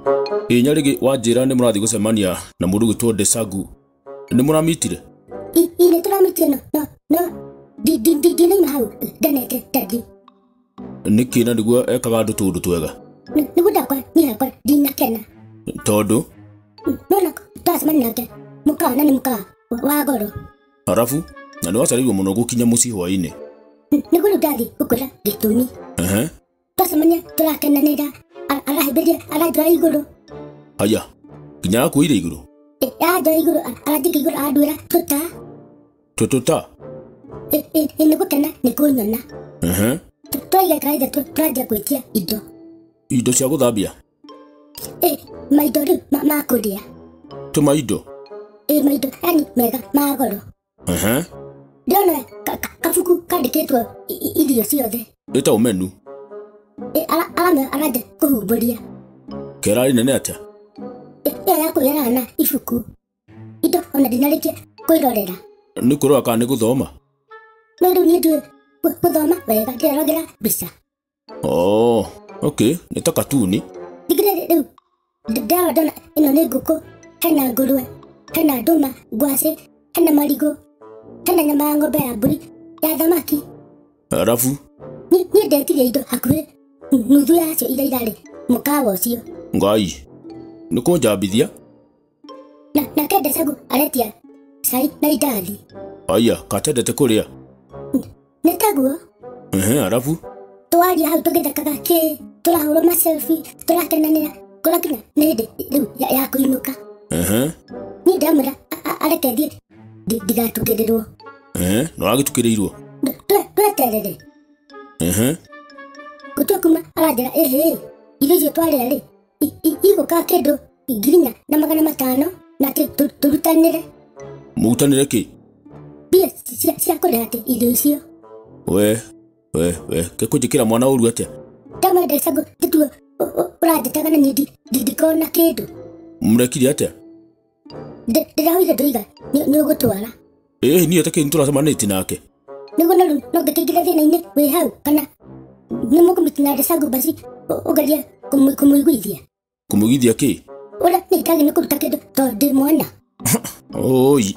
Ĩ Nyarĩgĩ wanjĩra nĩ mũrathiĩ gũcemania na mũndũ ũgwĩtwo Desagu. Nĩ mũramitire? Ĩ nĩ tũramitire no ndinaima hau ngenete daddy. Nĩkĩ na nĩguo ekaga andũ tũũndũ twega? Nĩguo ndakora niĩ hakwa ndinakena. Tondũ? Nona twacemania nake mũkawa na nĩ mũkawa wa goro. Arabu na nĩ wacereirwo mũno gũkinya mũciĩ hwaĩ-inĩ. Nĩguo rĩu ndathiĩ gũkwĩra gĩtũmi. Ehe. Twacemania tũrakenanĩra, arahĩmbĩria arandwara igũrũ. Haya, nginya akuoire igũrũ? Arandwara igũrũ, aranjĩka igũrũ arandwĩra tũta. Tũtũta? Nĩ gũkena nĩ kũnyona. Ehe. Tũraiga kaitha tũranjia gwĩtia indo. Indo cia gũthambia? Maindo rĩu ma kũrĩa. Tũmaindo? Maindo yani mega ma goro. Ehe. Ndĩrona kabuku kandĩkĩtwo irio ciothe. Ĩtagwo menu. Aranja kũhumbũria. Kerarĩ nene atĩa? Ĩyo ya kũgerana na ibuku. Indo ona ndinarĩkia kwĩrorera. Nĩ kũrora kana nĩ gũthoma? No rĩu niĩ ndiũĩ gũthoma wega, ndĩrerorera mbica. Oh, okay, nĩ ta katuni. Ndigire rĩu ndarora ndona ĩno nĩ ngũkũ, hena ngũrwe, hena ndũma, ngwacĩ, hena marigũ, hena nyama ya ng'ombe, ya mbũri, ya thamaki. Arabu? Niĩ ndetirie indo hakuhĩ nuthu yacio iria irarĩ mũkawa ũcio. Ngai, nĩ kũnjambithia? Nake Desagu aretia cai na indathi. Aya, katendete kũrĩa? Nĩ taguo. Ehe, arabu? Twaria hau tũgĩthekaga kĩ, tũrahũrwo ma selfie, tũrakenanĩra, kũrakinya nĩ hĩndĩ rĩu ya kũinũka. Ehe. Niĩ ndamwĩra areke thiĩ ndigatukĩrĩrwo. Ehe, na ũragĩtukĩrĩirwo? Tweterere. Ehe. Gũtua kuma aranjĩra ĩhĩ, irio icio twarĩa rĩ, igũka kĩndũ 4,500 na atĩ tũrutanĩre. Mũrutanĩre kĩ? Mbia cia kũrĩha atĩ irio icio. We, kĩkũnjĩkĩra mwana ũru atĩa? Ndamwĩra Desagu tituo ũranjĩtaga na niĩ ndikona kĩndũ. Mũrekire atĩa? Ndĩraugire ndoiga nĩ ũgũtwara. Ĩĩ niĩ ta kĩndũ tũracemanĩtie nake. Nĩguo no rĩu no ngĩkĩingĩra thĩna-inĩ wĩ hau kana nĩ mũkũmĩtina Desagu basi ũgerie kũmũiguithia. Kũmũiguithia kĩ? Ũrĩa niĩ ndagĩ nĩ kũruta kĩndũ tondũ ndĩ mwana. Oi.